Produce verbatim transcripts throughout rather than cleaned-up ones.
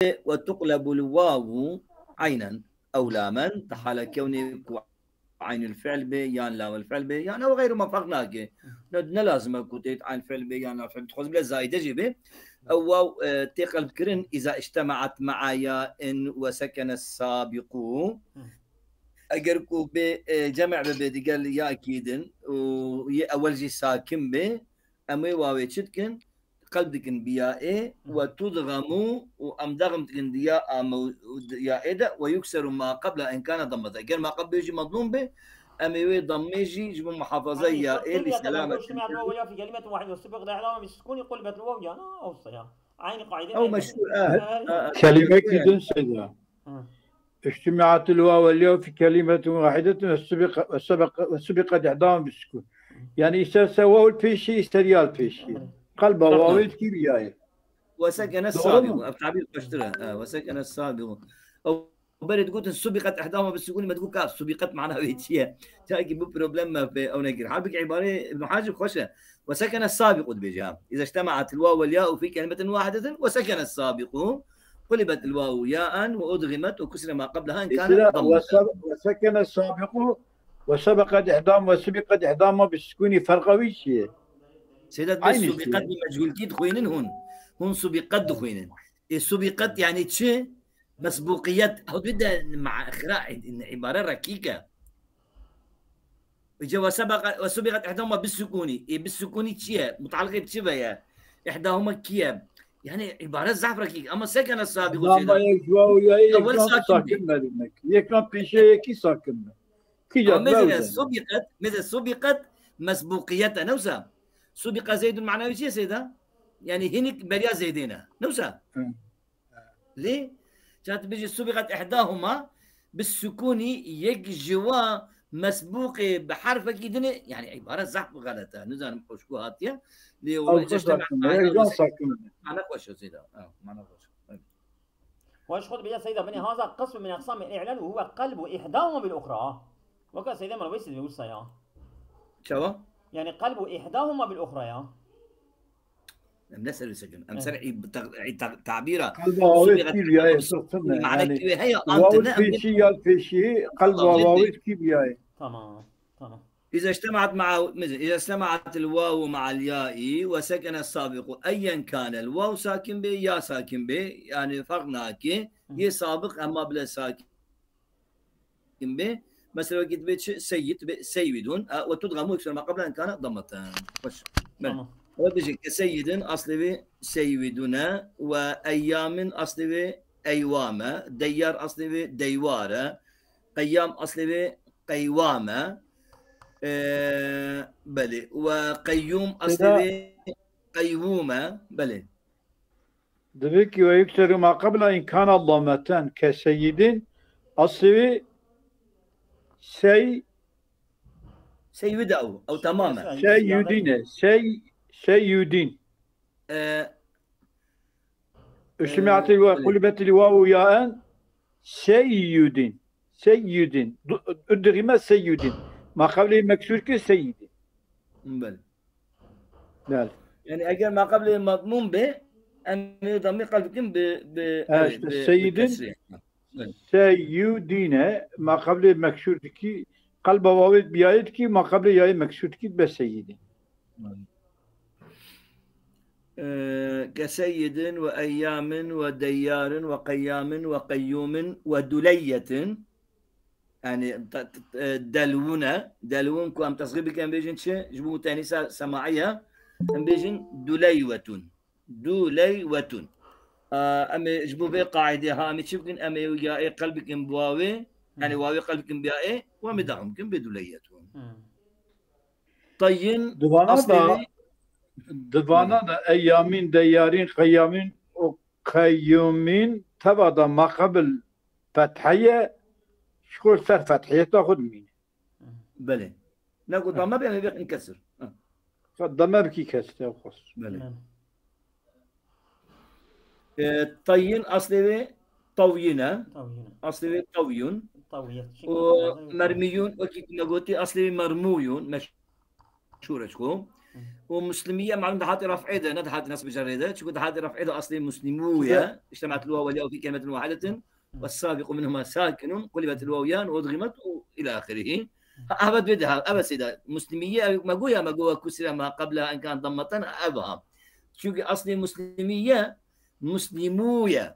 وتقلب الواو عينا أو لاما، di hala kewnê ku eynul fi'l be yan lawul fi'l be yan ew xeyr ma ferq nake. Ne, ne lazim e ku tê eyn fi'l be yan lawul fi'l, dixwazim bile zayde jî be. Ew waw, e, tê qelbkirin, إذا اجتمعت مع ياء وسكن السابق. Eger ku bê, e, cem' bibe digel ya kî din û yê ewel jî sakin be, em wê wawê çi dikin? Qelb dikin bi yaê, وتدغم، û em değm dikin di ya a mew-, di yaê de, ويكسر ما قبلها إن كان ضمة. Ger ma qebl bê jî medmûm be, em ê wê dammê jî ji bo muhafaza yaê li selamet. اجتمعت الواو والياء في كلمة واحدة وسبقت إحداهما بالسكون قلبت الواو ياء. Ew meşhur, e. Kelîmekî din seyda. اجتمعت الواو والياء في كلمة واحدة وسبق، وسبق، وسبقت إحداهما بالسكون. Yani isterse waw pêşî, ister ya pêşî. Qelba wawê dikî bi yayê. وسكن السابق. Ev tabîr xweştir e. E, وسكن السابق. Ew berê digotin سبقت إحداهما بالسكون, me digot ka سبقت mana wê çi ye? Çarekî bu problem me pê ew nekir. Halbûkî îbarê Ibn Hacib xweş e. وسكن السابق dibêje. إذا اجتمعت الواو والياء في كلمة واحدة وسكن السابق قلبت الواو ياء وأدغمت وكسر ما قبلها إن كان ضمة. وسكن السابق وسبقت إحداهما وسبقت إحداهما بالسكون, ferqa wî çi ye? Seyda, سبقت bi mechûlkî dixwînin hûn. Hûn سبقت dixwînin. Ê سبقت yani çi? Mesbûqiyet. Ew dibê de ma-, xira, îbare rekîk e. Îca وسبق، وسبقت إحداهما بالسكون. Ê بالسكون çi ye? Mutaliqê bi çi ve ye? إحداهما kî ye? Yani îbare zaf rekîk. Ama سكن السابق. Ama yek ji waw ya yek sakin be. Yek pêşe yekî sakin be. Kî ya? Mesela سبقت, mesela سبقت mesbûqiyet e, ne wisa? سبق زيد mana wî çi ye seyda? Yani hinik beriya Zeydê ne. Ne wisa? Lê, ça tu bêjî سبقت إحداهما بالسكون, yek ji wa mesbûqê bi herfekî din e, yani îbare zehf xelet e, nizanim xweşkû hatiye. Lê wala îca işte mana xweş e seyda. Ha, mana xweş e. Weş xwe dibêje seyda, binê هذا قسم من أقسام الإعلان وهو قلب إحداهما بالأخرى. Weke seyda min wê seyda wisa ya. Çawa? Yani قلب إحداهما بالأخرى ya. Em ne ser wî sekin. Em ser î-, ta-, î-, ta-, tabîra. Qelba wawê dikî biyayê, sirtin e. Manekî wê heye, antine, em pêşî ya pêşî, qelba wawê dikî biyayê. Tamam, tamam. إذا اجتمعت مع، إذا اجتمعت الواو مع الياء وسكن السابق أيا كان. El waw sakin be, ya sakin be, yani ferq nake. Yê sabiq hema bile sakin. Kim be? Mesela wekî dibê çi? Seyyid, dibê seywidun. E, وتدغم ويكسر ما قبلها إن كان ضمة. Xweş. Belê. Tamam. Ew dibêje كسيد, aslê wê seywidune, وأيام, aslê wê eywame, ديار, aslê wê deyware, قيام, aslê wê qeywame. E, belê. وقيوم, aslê wê qeywûme. Belê. Divê ki ويكسر ما قبلها إن كان ضمة كسيد, aslê wê sey-, seywide ew, ew tamam e. Seyyudin e, sey-, seyyudin. E, اجتمعت الواو، قلبت الواو ياء, seyyudin. Seyyudin. أدغم seyyudin. Ma qeblê meksûr ki seyyidin. Belê. Belê. Yani eger ma qeblê madmûm be, em ê damê qelb bikin bi, bi, evet, işte, bi, bi seyyidin, kesrê. Evet. Seyyudine, ma qeblê meksûr dikî, qelba wawê biyayê dikî, ma qeblê yayê meksûr dikî, be seyyidin. Evet. Ee, كسيد وأيام وديار وقيام وقيوم ودلية. Yani, ta-, t-, e, delwûn e. Delwûn ku em tesxîr bikin, em bêjin çi? Ji bo tenîsa semaiye, em bêjin duleywetûn. Duleywetûn. A, em ê ji bo vê qaîdê ha em ê çi bikin? Em ê ya ê qelb bikin bi wawê, yani wawê qelb bikin bi ya ê, û em ê dewam bikin bi duleyyetûn. Hmm. Tayyin, di vana da, di vana da eyyamîn, deyyarîn, qeyyamîn û qeyyûmîn teva da ma qebil fetheye, ji xwe li ser fethiyeta xwe dimîne. Belê. Ne ku dame be, em ê bêxin kesir. Ha. Dame bikî kesir, ew xwest. Belê. Belê. E, tayyin aslê wê tawyin e. Tawyin e. Aslê wê tawyun. Tawyet. Û mermiyun, wekî ku me gotî, aslê wê mermuyun. Meşhûr e çiko. û muslimiye, malum, dihatî raf'ê de, ne dihatî nesb cerrê de. Çunku dihatî raf'ê de aslê muslimû ye. اجتمعت الواو والياء في كلمة واحدة. والسابق منهما ساكن، قلبت الواو ياء وأدغمت إلى آخره. Ha, evet, ve de ha, evet, seyda. Muslimiye, me goya, me goya kusira ma qabla en kan dammatan, ev ha. Çunku aslê muslimiye, muslimû ye.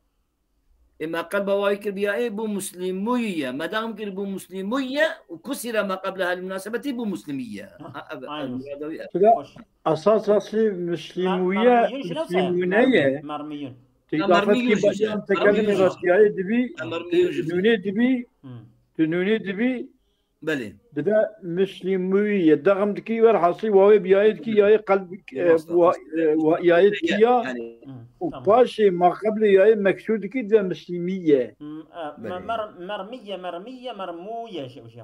E, me qelba wawî kir bi yaê, bû muslimû ye. Me dam kir, bû muslimû ye. Û kusira ma qabla hal munasebetî, bû muslimiye. Ha, ev, ev, ev, ev, ev. Şida, esas aslê muslimûye, muslimûne ye. Mermiyun. Ti lafet ki bayan tekelime rastiyayê dibî, nûnê dibî, tu nûnê dibî, Belê. Dibe muslimûyî ye. Dexm dikî wer hasî wawê bi yayê dikî, yayê qelb, e, wa-, e, wa-, yayê dikî ya. Û paşê ma qeblê yayê meksûr dikî dibe muslimî ye. Belê. Mer-, mermî ye, mermî ye, mermû ye, şey, şey.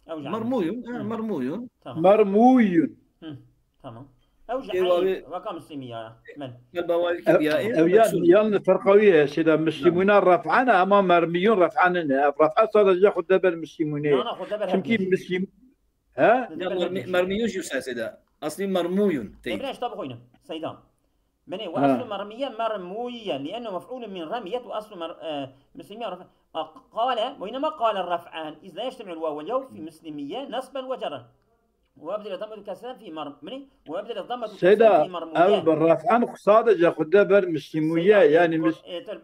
Ew jî mermûyun, ha, mermûyun. Tamam. Mermûyun. Hı, tamam. Ew ji eyn, weka muslimî ya. Men. Ew ya, yan li ferqa wî heye, şeyda muslimûna ref'an e, ama mermiyûn ref'an nîne. Ev ref'a sadece xwe de ber muslimûnê. Na, na, xwe de ber. Çimkî muslim-, he? Mermiyûn jî wisa, şeyda. Aslî mermûyûn. Ê, bine, işte bixwînim, Seyda. Bine, ve eslu mermiye mermûye, li'ennehu mef'ûlun min remiyet ve eslu mer-, e, muslimiye ref-, a, qale, ve inema qale ref'an, iz la yeştemi'ul waw vel yaw fi muslimiye, nesben ve cerren. وأبدل ضمة كسرة في مر-، مني، وأبدل الضمة كسرة في مرموية. Seyda, ev bi ref'an xwe sadece xwe de ber muslimûye, yanî mis- e, tu,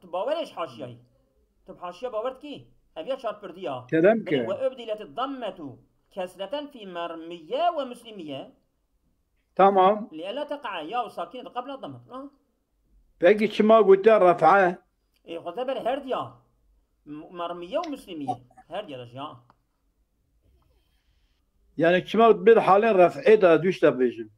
tu bawer ji haşiyayî. Tu bi haşiya bawer dikî? Ev ya çarpirdiya. Kerem ke. وأبدلت الضمة كسرة في مرمية ومسلمية. Tamam. لئلا تقع ياء ساكنة قبل الضمة. Ha? Peki çima gotiye ref'e? E, xwe de ber her diya. M-, mermiye û muslimiye. Her diya da ya. Yani çima bir halin ref'e da düş de bêjim.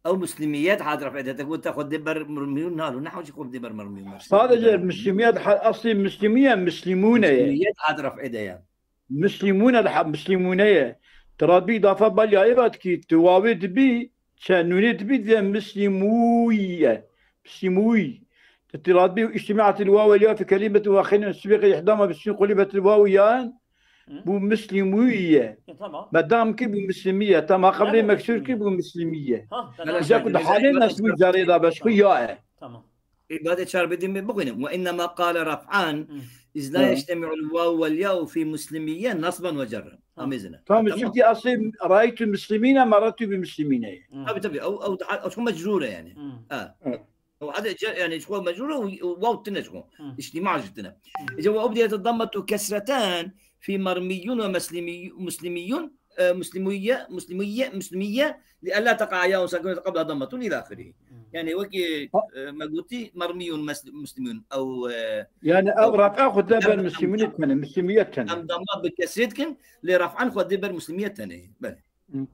Ew muslimiyet hat ref'e de. Te got te xwe dê ber mermiyûn nalo. Ne hewce xwe dê ber mermiyûn. Sadece muslimiyet ha-, aslî muslimiye, muslimûne ye. Muslimiyet hat ref'e de ya. Muslimûne li he-, muslimûne ye. Ti radbî îdafa bal ya êva dikî, ti wawê dibî, çe nûnê dibî, diye muslimûye. Muslimûy. Ti, ti radbî îctîmaet il waw el ya fi kelimetin wahîdetin sibîqe îhdama bi sin qulibetil waw yan. Hı. Bu muslimûye. E, tamam. Me dam kir bu muslimiye. Tamam, qebrê meksûr kir bu muslimiye. Ha, tamam. Îca ku di halê nesbî carê da beşxu ya e. Tamam. Îbadê çar bidî me bixwînim. Ve innema qale ref'an, iz la yeştemi'ul waw vel ya'u fi muslimiyye nasban ve cerren. Amêzine. Tamam, tamam. Çünkü aslê ra'aytu muslimîne, merartu bi muslimîne. Tabii, tabii. Ew, ew, ew çok mecrûr e yani. Ha. Evet. Ew hadi ce-, yani çok mecrûr e, waw tine çok. İçtima jî tine. Îca ve ubdiyet dammetu kesreten fi mermiyyun ve muslimi-, muslimiyun. آه، مسلمية، مسلمية، مسلمية، لئلا تقع ياء ساكنة قبلها ضمة إلى آخره. يعني وكي، آه، ما قلتي مرمي مس-، مسلمون أو، آه، Yani ev raf'a xwe de ber muslimînê tene, muslimiyet tene. Em damma bi kesrê dikin, lê raf'an xwe de ber muslimiyet tene. Belê. Hı.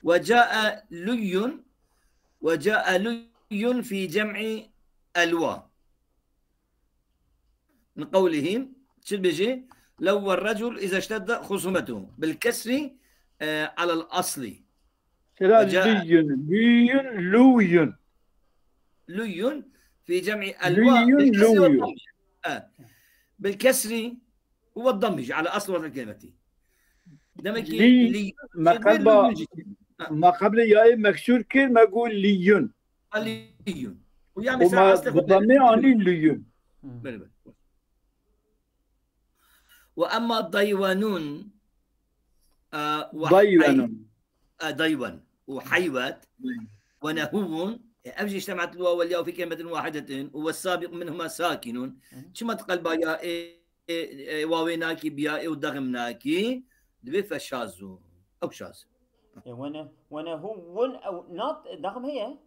وجاء لي، وجاء لي في جمع ألوى. من قولهم، çi dibêje? لوى الرجل إذا اشتد خصومته بالكسر، آه، على الأصل. Sera وجاء liyun, liyun, luyun. لي في جمع ألوى بالكسر والضم. آه. بالكسر والضم على أصل وزن الكلمة. Demek ki liyun, me qelba, me qeblê yayê meksûr kir, me got liyun. Aliyun. Û ya mesela bi damê anî liyun. Belê, belê. Ve emma daywanun, e, ve daywanun. E, daywan. Û hayvat. Ve nehuvun. E, ev jî ictemaet el waw vel yaw fi kelimetin wahidetin. Û ve sabiq minhuma sakinun. Çima tu qelba ya, e, e, e, wawê nakî, bi ya, e, û dexm nakî, dibê feşazû. Ew şaz. E, wene, wene hu wun ew nat, dexm heye?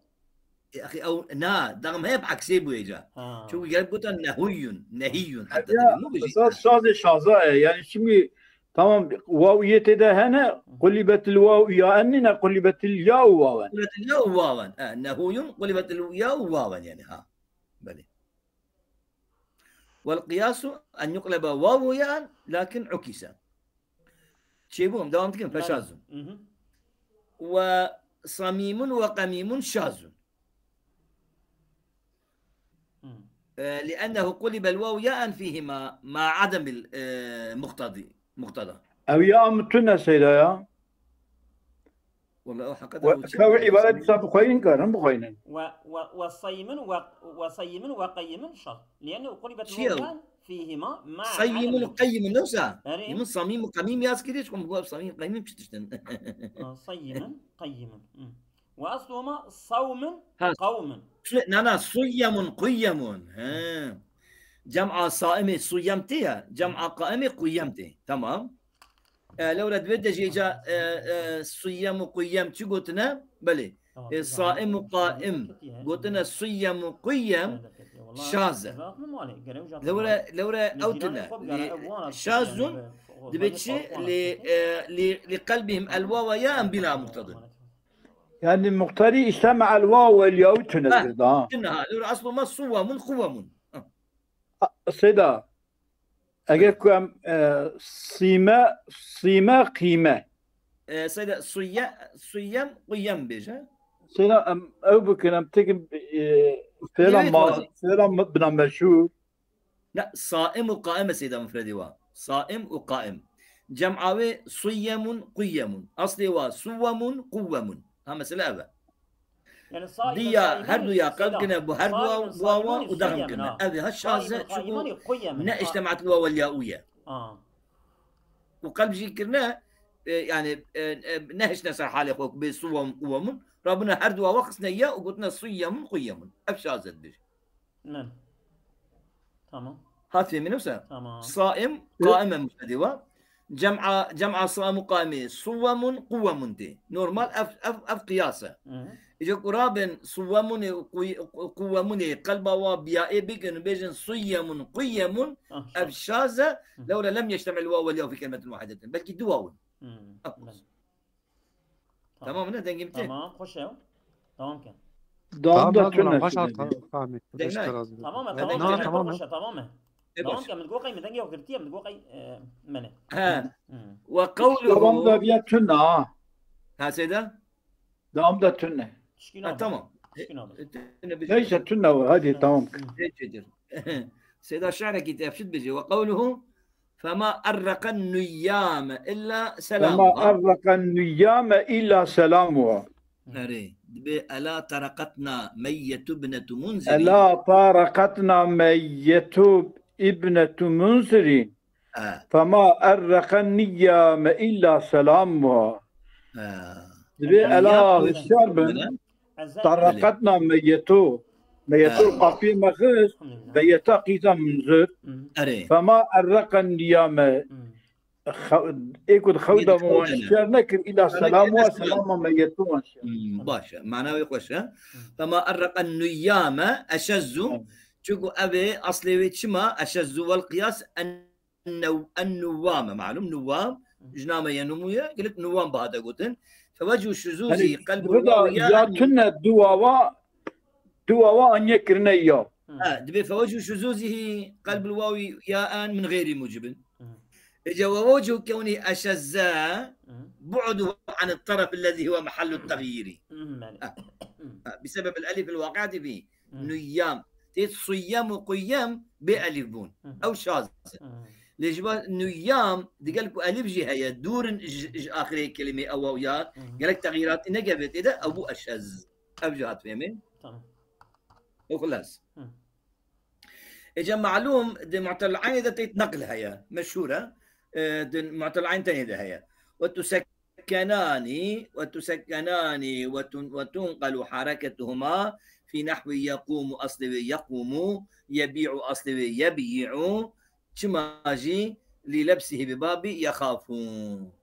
E, axî ew na, dexm heye bi eksê bûye ca. Ha. Çünkü gelip gotan nehuyun, nehiyun. Hatta ya, tabii, esas şazê şaza ye. Yani şimdi tamam, waw yê tê de hene, qulibetil waw ya en nîne, qulibetil ya û wawen. Qulibetil ya û wawen. E, nehuyun, qulibetil ya û wawen yani, ha. Belê. والقياس أن يقلب واو ياء لكن عكس. Çêbû, em devam dikin, feşazun. Ve samimun ve qamimun şazun. E, لأنه قلب الواو ياء فيهما مع عدم ال-، e, muqtadi, muqtada. Ew ya em tune seyda ya. Wala o hakikaten. Ew çi? Ew îbaret sa bixweynin karin bixweynin. Ve, ve, ve sayyimin ve, ve sayyimin ve qayyimin şaz. Lianne qulibet Çi ya? Fihima ma Sayyimin qayyimin yoksa. Min samim û qemim yaz kiriye, çikom bu samim qemim çi tiştin. Sayyimin qayyimin. Ve asluhuma savmin Ha. Qavmin. Su- Na na, suyyemun, quyyemun. He. Cem'a saimi suyyem tê ya. Cem'a qaimi quyyem tê. Tamam. E, lewre divê de jê ca e, e, suyyem û quyyem çi gotine? Belê. E, saim û qaim gotine suyyem û quyyem şaz e. Lewre, lewre ew tine. E, şazun dibe çi? Li, e, li, li qelbihim el wawa ya em bila muqtadin. Yani muqtari işteme el waw el yaw tune Ha, bir daha. Tine ha. Lewre aslo ma suwamun quwamun. Ha. Seyda. Eger ku em e, sîme, sîme, qîme. E, Seyda, suyye, suyyem, quyyem bêje. Seyda em ew bikin em tekin e, fêla Evet, ma, hocam. Fêla ma- bina meşhur. Ne, saim û qaim e Seyda mufredî wa. Saim û qaim. Cem'a wê suyyemun, quyyemun. Aslê wa suwamun, quwwemun. Ha, mesele ev e. Yani saimin, Diya saimin, her du ya qel Seyda, kine bu her du saimin, wawa saimin, u daxim saimin, kine. ha. Ev ha şaze Saimin, çünkü saimin, quyyemin, ne ha. iştemat wawa ya uye. Aa. U qalb jî kirine e, yani e, e, ne hişne ser halê xwe ku bê suwam quwamun. Rabine her du wawa xisne ya û gotine suyyemun quyyemun. Ev şaze dibêje. Men. Tamam. Hat fêmî ne wisa? Tamam. Saim, qaim e mufredî wa. Cem'a, cem'a saim û qaimê. Suwamun, quwamun tê. Normal ev, ev, ev qiyas e. Hı hı. Îca ku rabin suwamunê û quy- quwamunê qelba wa biyaê bikin û bêjin suyyemun, quyyemun. Ah, Ev şaz. şaz e. Lewre lem yeştemil waw wel yaw fi kelimetin wahidetin. Belkî du wawin. Hı. Ev Ben- qas. Tamam ne dengê min tê? Tamam, hoş ya. Tamam ki. Dam da Tamam, tune baş tune. Tamam. Tamam, Dengê tamam, ne? tamam, Tamam. tamam, tamam. E, Tamam baş. ki, min got qey min dengê xwe girtiye, min got qey, e, mene. He. Hı. Ve qawluhu. Dam da viya tune ha. Ha Seyda? Dam da tune. Tişkî Ha, nabe. tamam. Tişkî nabe. Tune bir- Neyse tune o. Hadi tamam. Teşekkür. Seyda şiirekî tevşit bêje. Ve qawluhu fema erreqen nuyyame illa Fema selamuha. erreqen nuyyame illa selamuha. Erê. Dibe ela taraqatna meyyetu ibnetu munzirin. Ela taraqatna meyyetu ibnetu munzirin. Ha, Fema erreqen nuyyame illa selamuha. ha. Dibe Nuyyam ela bu- hişyar bin. Ezel. Taraqatna meyyetu. Meyyetu Ha. qafiyê me xist. Elhamdülillah. Beyyeta qîza munzir. Hı. Erê. Fema erreqen nuyyame. Hı. Xew- Ê ku di xew de Yedi min wan xew de ne? şer nekir, îla Yanî selamu yedi wa xew. Selama meyyetu wan şer. Hmm, baş e. Mana wê xweş e. Fema erreqen nuyyame eşezzu. Hı. Çünkü ev ê aslê wê çima eşezzu wel qiyas en en nuwame. Malum nuwam, hı, ji name yenumuye, gelek nuwam bihate gotin. Fewecu şuzuzi Hani qelbu burada wawi ya ya en- tune duwawa, duwawa aniye kirine ya. Hı. Ha, dibe fewecu şuzuzihi qelbul wawi ya en min gayri mucibin. Hı. Ece ve vecu kevni eşezze Hı. bu'duhu anit taraf ellezî huve mehallut taghyiri. Hı, yani. Ha. Hı. Ha, bi sebeb el elif el waqi'ati fi Hı. nuyyam. Tê suyyam û quyyam bê elif bûn. Hı. Ew şaz. Hı. Lê ji ba nuyyam digel ku elif jî heye, dûr in ji, ji axirê kelimê ew waw ya, Hı. gelek texyîratî negeve tê de, ew bû eşez. Ev jî hat fêmê. Tamam. Û xilas. Hı. Ece malûm di Mu'tel Eynê de tê neql heye. Meşhûr e. E, di Mu'tel Eyn tenê de heye. Ve tusekkenani, ve tusekkenani, ve tun-, ve tunqelu hareketuhuma fi nahwi yekumu, aslê wê yekumu, yebi'u, aslê wê yebi'u, çima jî li lebsihî bi babî yexafu.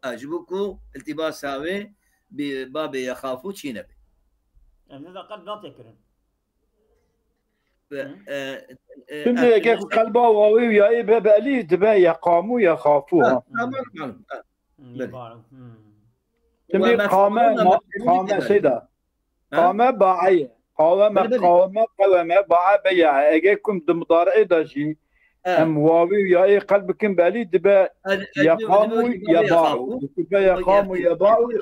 A, ji bo ku iltîbasa wê bi babê yexafu çî nebe. Em ne de qelb nate kirin. Ve, Hı. e, e, Şimdi e, eger ku qelba wawî û yayê be belî dibe yekamu yexafu. Ha, Ha. tamam, tamam. Ha. Hmm, Belê. var. Hmm. Şimdi Ve qame, mef'ulun ma- mef'ulun qame mef'ulun. Seyda. Ha? Qame bae. Qaweme, Belê, belê. qaweme, qeweme, bae beya. Eger kum di mudarê de jî Ha. em wawî û yayê qelb bikin belî dibe Ez, ez, yekamu ez, yebau. yexafu. Dibe yekamu Yexafu. Yebau,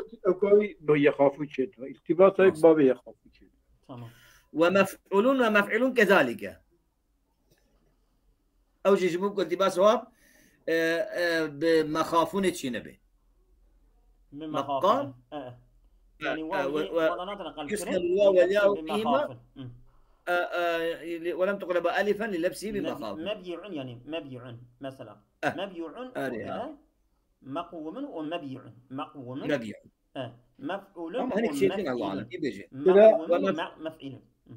ev yekamu çêdibe. İltibasa Tamam. babê yexafu çêdibe. Tamam. Ve mef'ulun ve mef'ilun kezalike. Ew jî ji bo ku iltibas wab, e, e, bi mexafunê çî nebe. Min Meqam. mexafun. E, e. Yani, e, waw ve, yê ve, wana nadine qelb kirin, yusken waw li lebsî bima xafin. Hı. E, e, li, ve lem tuqleba elifen li lebsî bima xafin. Mebyû'un yani, mebyû'un mesela. Eh, mebyû'un, erê, ha. Meqwûmun û mebyû'un. Meqwûmun. Mebyû'un. Eh, mef'ûlun. Ama hinek û çêtin Allah alem, mef'îlun. Kî bêje? Meqwûmun û me-, mef'îlun. Hı.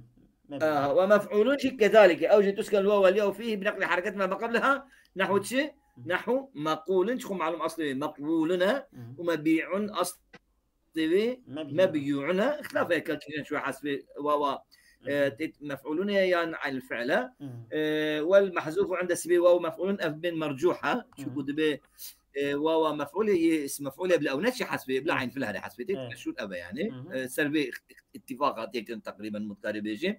Mebyû'un. Aha, ve mef'ûlun jî kezalike. Ew jî tusken waw el yaw fîhî bi neqli hereket ma qableha. Nehwu çi? Hı. Nehwu meqûlun. Çiqo malum aslê wê meqwûlun e. Hı. Û mebî'un aslê wê mebyû'un e. Îxtilaf heye ke kîjan çûye hesbê wawa, e, têt mef'ûlun e yan eynil fi'l e. E, wel mehzûfu inde sibê waw mef'ûlun ev bên mercûh e. Çunku dibê, e, wawa mef'ûl e, yê ism mef'ûl e bila ew neçî hesbê, bila eyn fi'l herê hesbê. Têt meşhûr ev e yani. E, ser vê îttifaq hatiye kirin teqrîben mutkarê bêjê.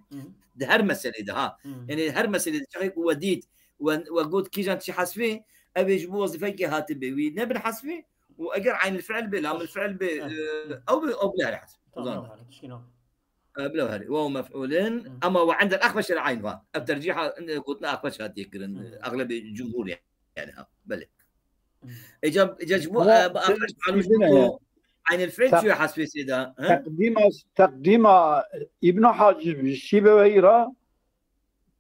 Di her meselê de ha. Yani her meselê de çaxê ku we dît, we, we got kîjan çi hesbê, ev ê ji bo wezîfeyekê hatibê. Wî nebin hesbê, û eger eynil fi'l bê, lamil fi'l bê, e, ew bê, ew bile herê hesbê. Tamam, uzan da. Tişkî nav. E, bila herê. Waw mef'ûlin, ama we indel Exbeş el eyn va. Ev tercîha, e, gotina Exbeş hatiye kirin. Exlebê cumhur yani ha. Belê. Îca, îca ji bo, e, bi Exbeş malum ji bo eynil fi'l çûye hesbê sêda, he? Teqdîma, teqdîma Îbn Hacib ji Sîbeweyî ra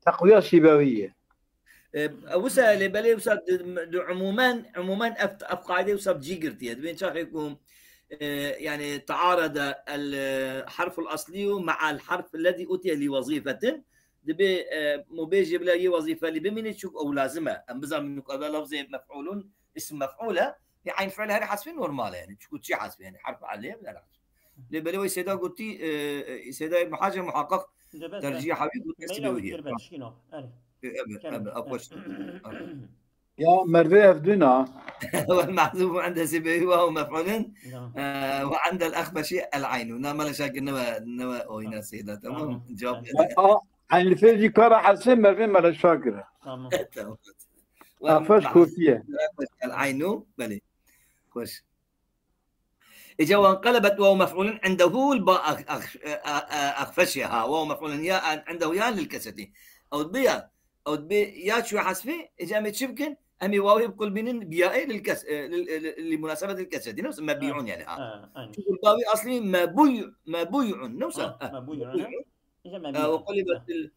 teqwiya Sîbeweyî ye. E, wisa lê belê wisa di, di umumen, umumen ev, ev qaîde wisa bi cî girtiye. Dibên çaxê ku, e, yani taarada el, e, harful asliyu ma'al harf lezî utiye li wezîfetin. Dibê, e, mubêjê bila yê wezîfelî bimîne çûk ew lazim e. Em bizanin ku ev lafzê mef'ûlun, ism mef'ûl e. Yê eyn fi'l herî hesbê normal e yani. Çûk çi hesbê yani. Harf alê bila hesbê. Lê belê wê sêda gotî, e, e, sêda Ibn Hacer muhaqqaq tercîha wî got Sîbeweyî ye. Ebe, ebe, apoş. Ya mervê ev duna. Wal mahzûf inde Sîbeweyî waw mef'ûlun. E, ve indel Exbeşî el eynu. Na mala şakir newe, newe oyna sêda, tamam. Cevap. A, eyn fi'l jî kara hesê mervê mala şakir e. Tamam. Tamam. Exbeş kofiye. El eynu, belê. Xoş. Îca wenqelebet waw mef'ûlun indehu ba Ex-, Ex-, e, e, e, Exfeşê ha. Waw mef'ûlun ya, indehu ya lil kesreti. Ew bi ya. Ew bi ya çû hesbê, îca em ê çi bikin? Em ê wawê biqulbînin bi yaê lil kes-, e, lil, e, lil, li munasebet lil kesreti. Nefs mebî'un yani ha. Ha, aynen. Çunku bawê aslî mebûy-, mebûy'un. Nefs, ha, ha, mebûy'un. Mebûy'un. Îca mebî'un. E, ve qulibet il-,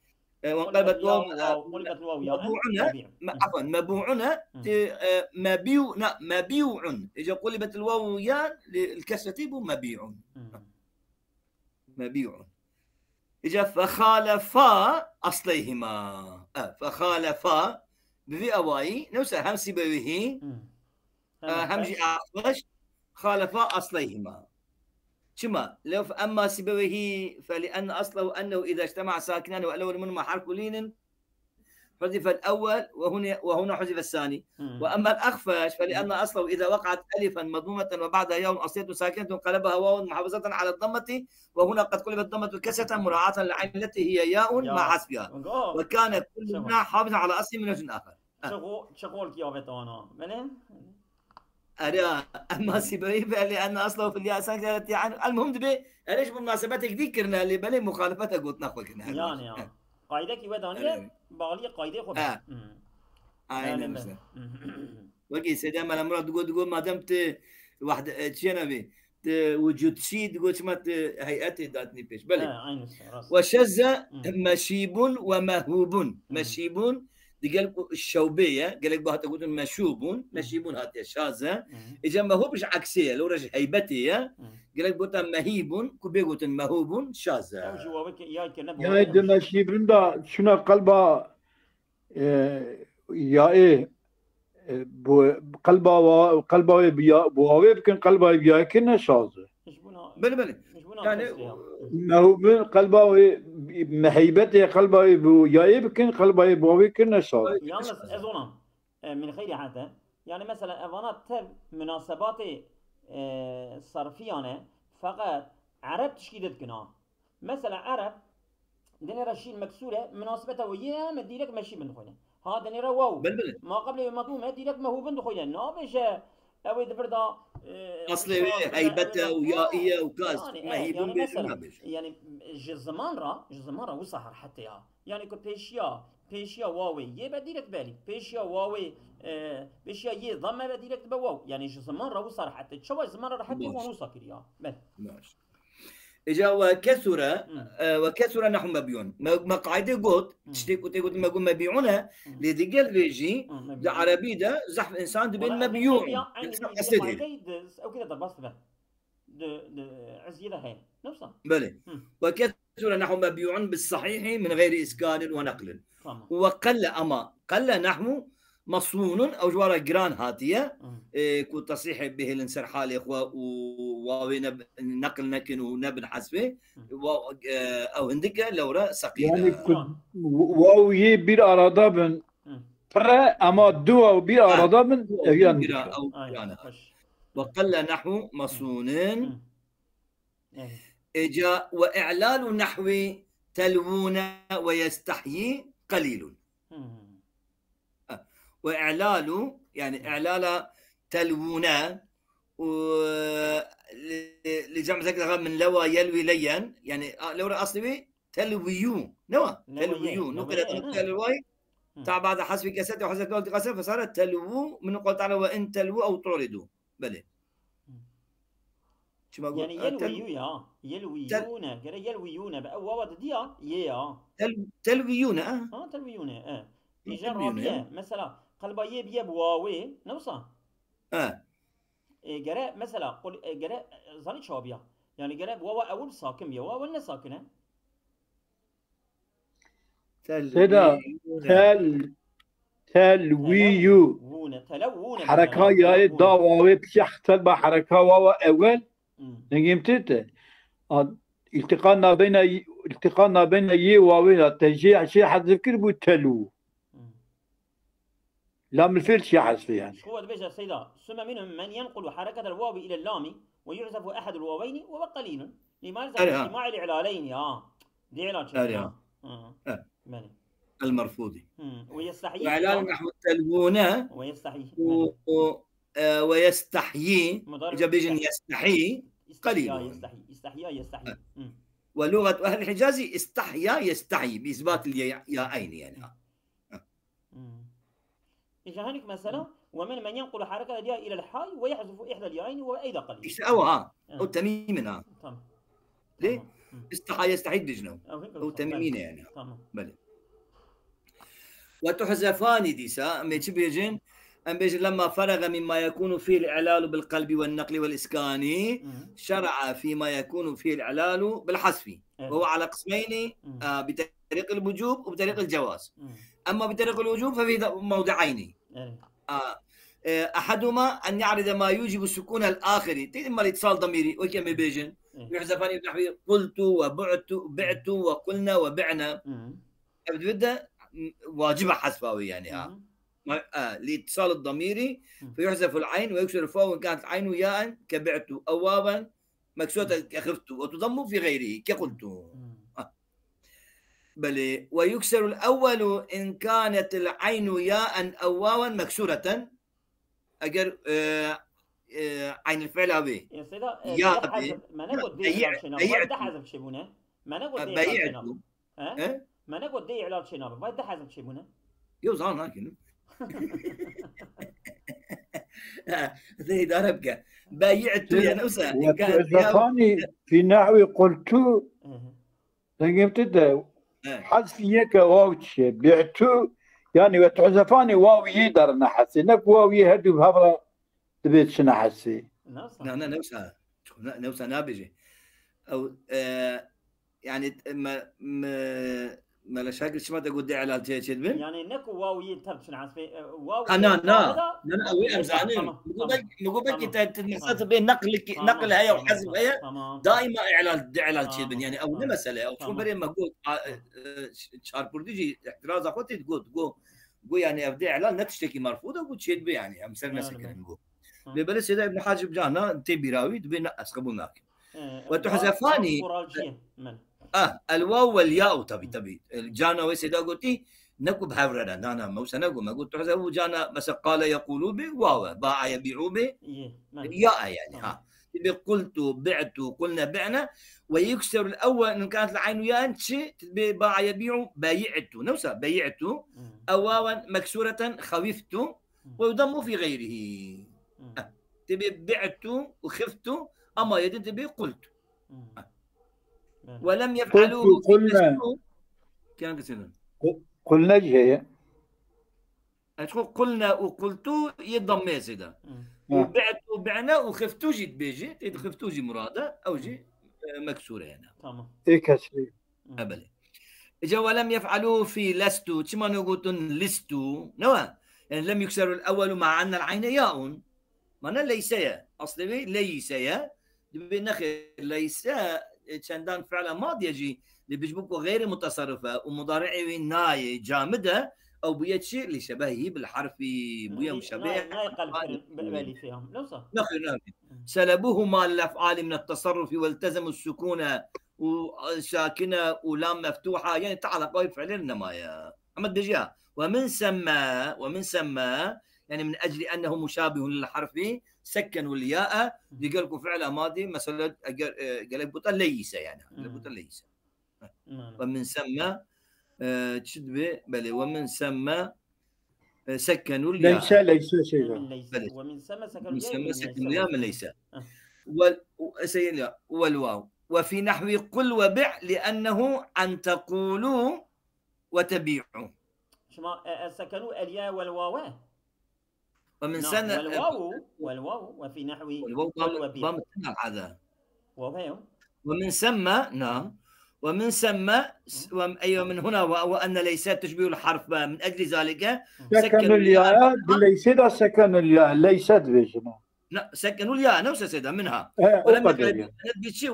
e, ve qulibet waw, e, qulibet waw ya, mebû'un, e, mebî'un. Me-, afwan, mebû'un, e, ti, e, mebî'u, na, mebî'un. Îca qulibet il waw ya, li, il kesreti bû mebî'un. Mebî'un. Îca fexalefa asleyhima. E, fexalefa, bi vî awayî, newse hem Sîbeweyî, e, hem jî Exfeş, xalefa asleyhima. Çima? Lef emma Sîbeweyî, fe li enne aslehu ennehu îza ictema'a sakinani ve el-ewwelu minhuma harfu lînin, huzife el-ewwel ve hune, ve huna huzife el-sani. Ve emma el-Exfeş, fe li enne aslehu îza weka'at elifen medmûmeten ve ba'deha ya'un asliyetun sakinetun qelebeha wawun muhafazeten ala dammeti ve huna qed qulibet dammetu kesreten mura'aten lil-eyn leti hiye ya'un ma hasbiha. Ve kane kullu minha hafizan ala aslihi min wechin axer. Çi xo-, çi xolkî avêt ana? Belê? Erê, emma Sîbeweyî belê, enne aslehu fil ya sakineti yani. El-muhim dibê, erê ji bo munasebetek dî kirine, lê belê muxalefeta gotina xwe kirine. Yani ya. Qaydekî we daniye, bağliyê qaydê xwe be. Aynen işte. Wekî Seyda Mela Murad digot, digot, madem tu wahde, e, çiye navê, tu wicudşî, digot, çima tu heyetê datnî pêş. Belê. He, aynı şey, rast. Ve şezze meşîbun ve mehûbun. Meşîbun, di gel ku şewbê ye, gelek bi hate gotin meşûbun, meşîbun hatiye şaz e. Îca mehûb ji eksê ye, lora ji heybetê ye. Gelek gotin mehîbun, ku bê gotin mehûbun, şaz e. Ew ji wawê ke-, ya ke ne. Ya di meşîbun da çuna qelba e, yaê, e, bu qelba wa-, qelba wê bi ya-, bi wawê bikin, qelba wê bi yaê kirine şaz e. Belê, belê. Yani, mehûbin qelba wê, meheybetê qelba wê bi yaê bikin, qelba wê bi wawê kirine şaz e. Yalnız ez ona, e, min xeyrî hate. Yani mesela evana tev munasebatê, e, sarfiyan e, feqet Ereb tişkî didkin ha. Mesela Ereb, dinê re şîn meksûr e, munasebeta wê yê me dîrek meşîbin dixwîne. Ha, dinê re waw. Belê, belê. Ma qeblê wê medûm e, dîrek mehûbin dixwîne. Nabêje, ew ê di vir de, e, aslê wê heybet e û ya, e, û ka ez yani, e, mehîbin yani bêjim, mesela, nabêje. Yani ji ziman re, ji ziman re wisa her hetê ya. Yani ku pêşiya, pêşiya wawê yê be dîrek belî. Pêşiya wawê, e, pêşiya yê zamme be dîrek dibe waw. Yani ji ziman re wisa her hetê. Çawa ji ziman re hetê wan wisa kiriya. Belê. Baş. Îca we kesûre, e, we kesûre nehû mebîûn. Me, me qaydê got, tiştê ku tê gotin me got mebîûn e, lê digel vê jî di erebî de zehf însan dibên mebîûn. Însan qesdê dibên. Ew kê de derbas dibe. Di, di, eziyê de heye. Ne wisa? Belê. Hı. Ve kesûre nehû mebîûn bi sahîhî min xeyrî îskânin ve neqlin. Tamam. Ve qelle ama, qelle nehû mesûnun, ew ji wara giran hatiye, e, ku tesrîhê bihêlin ser halê xwe û wawê ne, neqil nekin û nebin hesbê, wa-, e, ew hindik e, lewre seqîl e. Yani ku waw yê bir arada bin, pire, ama du waw bir arada bin, ew yan dikira, ew giran e. Ve qelle nehû mesûnin. Îca ve i'lalu nehwî telwûne ve yestehyî qelîlun. Ve i'lalu, yani i'lala telwûne û li, li cem zekir min lewa yelwî leyen, yani, a, lewra asli wî telwiyû. Ne wa? Telwiyû. Nu qira'et telway. Ta ba'da hasfi kesreti ve hasfi kalti kasre fesare telwû. Min qal te'ala ve in telwû ew tu'ridu. Belê. Çima got? Yani yelwiyû ya. Yelwiyûne. Gere yelwiyûne be. Ew wawa didiya. Yê ya. Tel-, telwiyûne, ha? Ha, telwiyûne, e. Îja rabiye. Mesela, qelba yê biye bi wawê, ne wisa? E. E, gere, mesela, qul-, e, gere, e, zanî çabiya. Yani gere wawa ewil sakin biye. Wawa ne sakin e? Seda, tel, telwiyû. Wûne, telewûne. Hereka yayê da wawê pişî telba hereka wawa ewel. Dengê min tê te. A, îltiqa nabeyna, îltiqa nabeyna yê wawê ya te jê, jê hezif kir bû telû. Lam fil çi hesbi yani? Şo dibêje Seyda, sümme minhum men yenqulu hareketel wawi ilel lami ve yuhzefu ehedul waweyni ve huve qalilun. Lima yelzem ictima'il i'laleyni, ha. Di i'lal çekin, ha. Belê. El merfudi. Ve yestahyi. Ve i'lal nahvu telvune. Ve yestahyi. E, ve yestahyi. Îca bêjin yestahyi. Qalil. Yestahyi. Yestahya, yestahyi. Ve lugat ehl Hicazi istahya, yestahyi. Bi isbat ya, ya aynı yani. Ha. Îca hinek mesela, ve min men yenqulu hareketel ya ilel hay ve yahzufu ihdel yayni ve eyda qalil. İşte ew ha. O temîmin ha. Tamam. Lê istaha yestahî dibêjin ew. Ew temîmî ne yani. Tamam. Belê. Ve tuhzefanî dîsa, em ê çi bêjin? Em bêjin, lemma ferege mimma yekunu fihil i'lalu bil qelbi wen neqli vel iskani, şera'a fîma yekunu fihil i'lalu bil hasfi. Ve huve ala qismeyni, a, bi teriqil vucub û bi teriqil cewaz. Emma bi teriqil vucub fe fî mewdi'eyni. A, e, eheduma en ya'ride ma yucibu sukunel ahiri. Tê mal îtisal damîrî, wekî em ê bêjin. Yuhzefani bi nehwi qultu ve bu'tu, bi'tu ve qulne ve bi'ne. Ev di de, m, wacibe hesba wê yani ha. Ma, e, li îtisal damîrî, fe yuhzeful ayn ve yukseru fawu in kanet aynu yaen ke bi'tu ew wawen meksureten ke xiftu ve tudammu fi gayrihi ke qultu. Ha. Belê. Ve yukserul ewwelu in kanetil aynu yaen ew wawen meksureten. Eger, e, e, aynil fi'la wê. Ya dê. Me ne got dê îlal çênabe. Vay de hezf çêbûne. Me ne got dê îlal çênabe. He? Me ne got dê îlal çênabe. Vay de hezf çêbûne. Yo, zan nakin. Dê îdare bike. Beyi'tu yani usa. Ve tu'zefani fî nehwi qultu. Dengê min tê de hezfî yeke waw çi? Bi'tu, yani ve tu'zefanî waw yê derine hesê. Ne ku waw yê her du bi hev re dibê çine hesê. Na, na, ne wisa. Ne, ne wisa nabêje. Ew, e, yani, me, me, Mele Şakir çima te got dê îlal çê, çê dibin? Yani ne ku waw yê tev çine hesê, e, waw. Ha, na, na. Na, na, ew em zanin. Tamam, tamam. Min got belkî te, te meqsed bê neql ki, neql heye û hezf heye. Daima îlal, dê îlal çêbin. Yani ew ne mesele ye. Ew çû berê me got, a, e, e, çarpurdî jî îhtiraza xwe tê got, got, got yani ev dê îlal ne tiştekî merfû de got çêdibe yani. Em ser nesekirin got. Lê belê Seyda Îbn Hacib cana tê bîra wî dibê ne ez qebûl nakim. Ve tu'zefanî. Ah, el waw vel ya'u tabi, tabi. Cana wê Seyda gotî, ne ku bi hev re ne, na, na, me wisa ne got, me got, tu'zefu cana, mesela, qale yequlu bê, waw e, ba'a yebi'u bê, ya e yani, ha. Tibê qultu, bi'tu, qulne, bi'ne, ve yukserul ewwel, in kanet el aynu yaen, çi, tibê ba'a yebi'u, beyi'tu, ne wisa, beyi'tu, ew wawen meksureten, xewiftu, ve yudammu fi gayrihi. Tibê bi'tu û xiftu, ama yedin tibê qultu. ولم يفعلوه في لستو. Kiyan kisînin. Qulne jî heye. Ez xwe qulne û qultu yê dammê sêda. Û bi'tu bi'ne û xiftu jî dibêjî. Tê xiftu jî murad e. Ew jî, e, meksûre yani. Tamam. Ê kesrî. Ebelê. Îca welem yef'alû fî lestû. Çima nû gotin listû? Ne we? Yani lem yukserul ewwelu ma ennel ayne yaun. Mana leyse ye. Aslê wê leyse ye. Dibê nexêr leyse, e, çendan fi'la madiye jî li bijbûk û xeyrî mutasarrif e û mudari'ê wî nayê camid e, ew bûye çi? Li şebehî bil harfî, bûye muşebeh. Nayê qelb kirin bi elîfê ham. Nexêr, nexêr. Selebuhu ma lil ef'ali min et-tasarrufi weltezemu sukune û, e, sakine û lam meftuha, yani te eleqa wî fi'lê nemaye. Ama dibêje ya, "Ve min semme, ve min semme", yani min ecli ennehu muşabihun lil harfi, sekkenu l yae, digel ku fi'la madi, mesela eger, e, gelek bota leyise yani. Gelek bota leyise. Ve min semme, e, çi dibe? Belê, ve min semme, e, sekkenu l yae. Leyse, leyse şey. Belê. Ve min semme sekkenu l yae min leyse. Vel, e, şey ya, vel vav. Ve fi nahwi qul ve bi' li ennehu an tekulu ve tebi'u. Şima, e, e, sekenu el ya wel wawe? Ve min senne, wel wawu, wel wawu, ve fi nahwi, wel waw, qul ve bi'. Bam, bam, hada. Waw heyo. Ve min semme, na. Ve min semme, ve, ey, ve min huna, ve, ve enne leyse teşbihul harf, ve min ecli zalike, sekenu l ya, bi leyse da sekenu l ya, leyse dibêjin. Na, sekenu l ya, ne wisa sêda, minha. He, o kadar ya.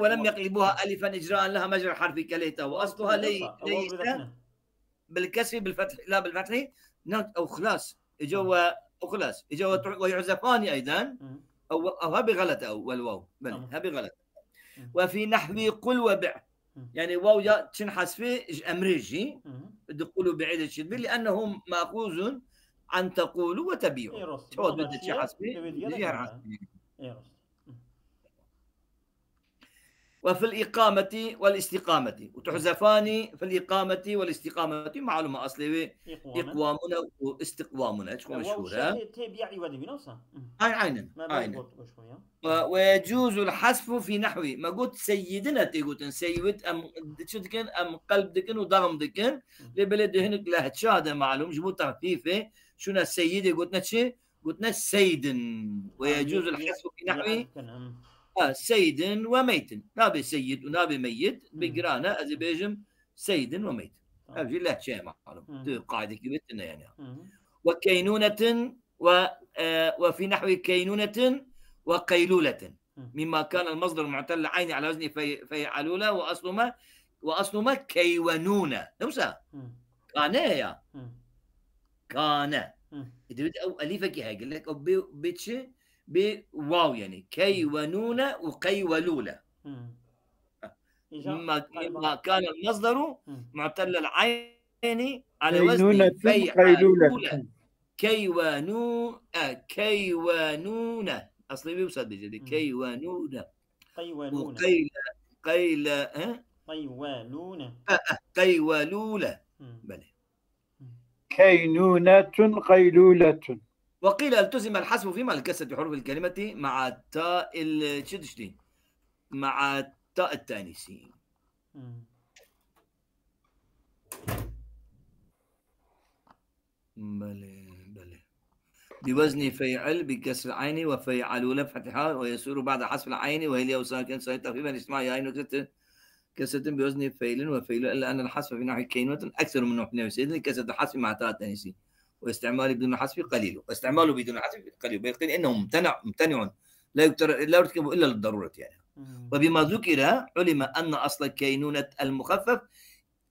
Ve lem yeklibuha elifen icraen leha mecra harfi keleyta. Ve asluha ley-, leyse bil kesri bil fethi, la bil fethi. Na, ew xlas. Îca ve, ew xlas. Îca ve tu-, ve yuhzefani eyden. Ew, ew hebi xelet ew, wel waw. Belê, hebi xelet. Ve fi nahwi qul ve bi'. Yani waw ya çin hasfê ji emrê jî. Di qul û bi'ê de çi dibê? Li ennehum maxuzun an tekulu ve tebi'u. Çawa dibê çi hasfê? Ji her hasfê. Ve fil iqameti vel istiqameti. Ve tuhzefani fil iqameti vel istiqameti. Malum aslê wê iqwamune û istiqwamune. Çok meşhur, he? Aynen, aynen. Ve, ve yecuzul hasfu fi nahwi. Me got seyyidine tê gotin. Seyyid em çi dikin? Em qelb dikin û dam dikin. Lê belê di hinek lehça de malum, ji bo tehfîfê, şuna seyyidê gotine çi? Gotine seydin. Ve yecuzul hasfu fi nahwi. Ha, seydin ve meytin. Nabe seyyid û nabe meyyit. Bi giran e, ez ê bêjim seydin ve meytin. Ev jî lehçe ye malum. Tu qaydekî wê tune yani. Ve keynunetin ve, e, ve fi nahwi keynunetin ve qeyluletin. Mimma kana al-masdar mu'tal al-ayni ala vezni fey-, fey'alule ve aslu ma, ve aslu ma keywenune. Ne wisa? Kane ya. Kane. E, divê ew elîfekî heye gelek, ew bê, bê çi? Bê waw yani. Keywenune û qeywelule. Mimma, mimma kana al-masdaru mu'tal al-ayni ala vezni fey'alule. Keywenû-, e, keywenûne. Aslê wê wisa dibêje, dê keywenûne. Û qeyle, qeyle, he? Qeywenûne. E, e, qeywelûle. Belê. Keynûnetun qeylûletun. Ve qîle iltuzimel hasfu fî mahallil kesreti hurufil kelimeti ma'a ta'il çi tiştî? Ma'a ta'it tenîsî. Belê, belê. Bi vezni fey'il bi kesril ayni ve fey'alûle fetha ve yesûru ba'de hasfil ayni ve hil yaw sakin sayı tahfifen içtima yayın noktasın kesretin bi vezni feylin ve feylu illa enel hasfe fi nahwi keynunetin ekseru min nahwi seydin kesretin hasfi ma'a ta'it tenisi ve istimali bidun hasfi qalilu ve istimalu bidun hasfi qalilu. Belki ennehu mumtena, mumteni'un. La yukteru, la yurtkebu illa lid-darureti yani. Ve bima zukira ulime enne asla keynunet el-muhaffef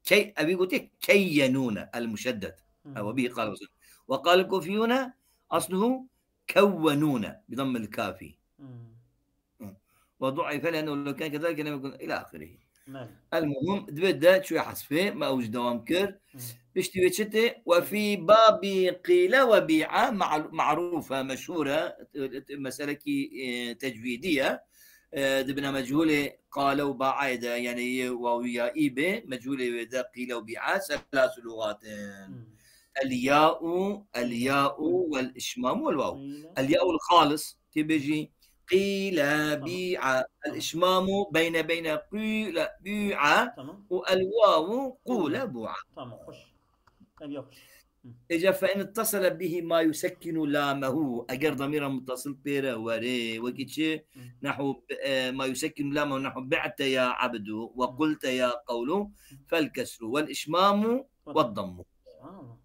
Key, ev ê gotê keyyenûne el-muşeddet. Ew bî qal Husên. Ve qal kufiyûne asluhu kewwenûne bi dammil kafî. Ve du'ife li'ennehu lew kâne kezalike lem yekun ila ahirih. El-muhim, divê de çûye hesfê, me ew ji dewam kir. Piştî wê çi tê? Ve fî babî qîle ve bî'a ma'rûf e, meşhûr e. Meselekî, e, tecwîdî ye. E, di bina mecûlê qale û ba'ayê de, yani yê wawiya î bê, mecûlê wê de qîle û bî'a, selasu lugatin. El ya'u, el ya'u, wel işmamu, wel waw. El ya'u el xalis, tê bêjî قيل بيع. الإشمام بين، بين قيل بيع. Tamam. والواو قول بوع. Tamam, hoş. Ev ya hoş. Îca فإن اتصل به ما يسكن لامه. Eger damîra muttasil pê re were, wekî çi? Hı. Nehu, e, ma yusekkinu lamahu, nehu bi'te ya abdu ve qulta ya qawlu, fel kesru vel işmamu ve dammu. Subhanallah.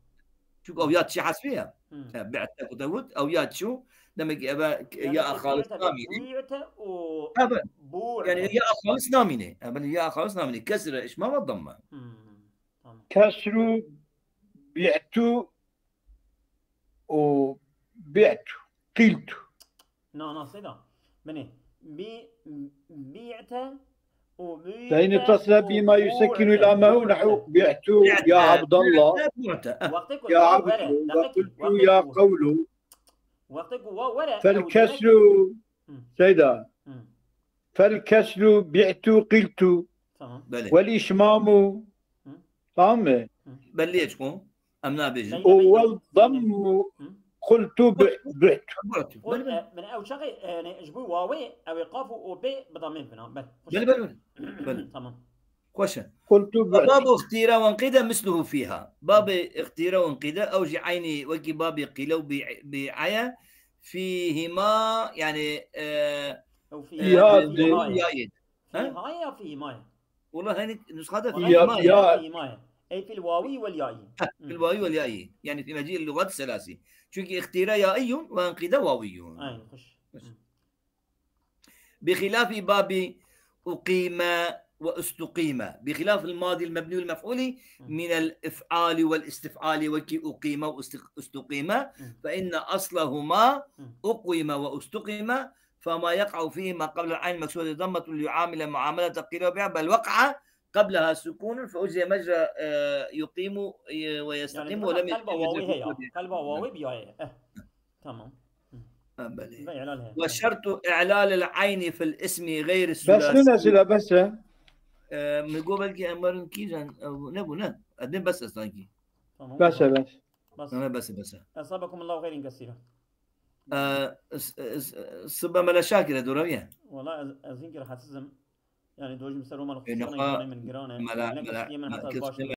Çünkü ew ya çi hesbî ya. Hı. Ya, bi'te ku te got, ew ya çi? Demek ki eve Yani ya tek xalis bi'te, namîne. bi'te û Ha, ben. bu'te. Yani ya xalis namîne. Ha, ben ya xalis namîne. Kesra, işma ve damme. Hı. Tamam. Kesru, bi'tu, û bi'tu, qîltu. Na, na, seyda. Beni. Bi, bi'te û bu'te. فإن اتصل به ما يسكن لامه نحو بعت يا عبد الله، Bu'te. Wextê ku يا wa عبد were, الله، deqekî, وقلت يا قول. Wextê ku wa were, ew فالكسر، Hmm. سيدة، Hmm. فالكسر بعت قلت، Tamam. Belê. والإشمام، Hmm. tamam mı؟ Belê çi ku? Em nabêjin. Belê. والضم Hmm. قلت ب- بعت. Bu'te. Qul, Belê, belê. e, min ew çaxê, e, yani, ji bo wawê, ew ê qaf û o bê bi damê bibin, ha. Belê. Hoş. Belê, belê, belê. Belê. Tamam. Xweş e. قلت بعت. باب اختيرة وانقيدة مثله فيها. Babê اختيرة وانقيدة ew jî eynî wekî babê qîle û bî-, bî'e ye. Fîhîma, yani, e, Ew fî, Ya, fî de- haye. ya yê. Fî Ha? Haye ya fî maye. Wala hinek nusxada Wala fîhîma Ya- ye. ya- fî maye. Ey fil wawi vel yayi. Ha, fil wawi vel yayi. Yani fi mecî lugat selasi. Çünkü اختيرة yaiyyun ve enqîde wawiyyun. Aynen, hoş. بخلاف باب أقيم واستقيم، بخلاف الماضي المبني للمفعول من الإفعال والاستفعال وكي أقيم واستق-، استقيم، فإن أصلهما أقيم واستقيم، فما يقع فيه ما قبل العين المكسورة ضمة ليعامل معاملة قيل وبيع، بل وقع قبلها سكون فأجري مجرى، آه، يقيم، آه، ويستقيم Yani, ولم qelba wawê heye. Qelba wawê bi yayê. Eh. Tamam. Ha, belê. Ve i'lal heye. وشرط إعلال العين في الاسم غير بس شنو الثلاثي. أسئلة بس؟ Ee, min got belkî em werin kîjan, ew nebû, ne? Edin bes e sanki. Tamam. بس بس. Bas. Ne, bes e, bes e. Esabakumullahu hayran kesîra. Ee, s-, s-, sibe Mele Şakir e, doğru ya? Wala ez, ez hinkî rahatsizim. Yani, dojim ser Roma E, xusûsiyana nafa yanê min giran e. Mela, Ne Mela, kiştiye min Mela, heta baş kiştiye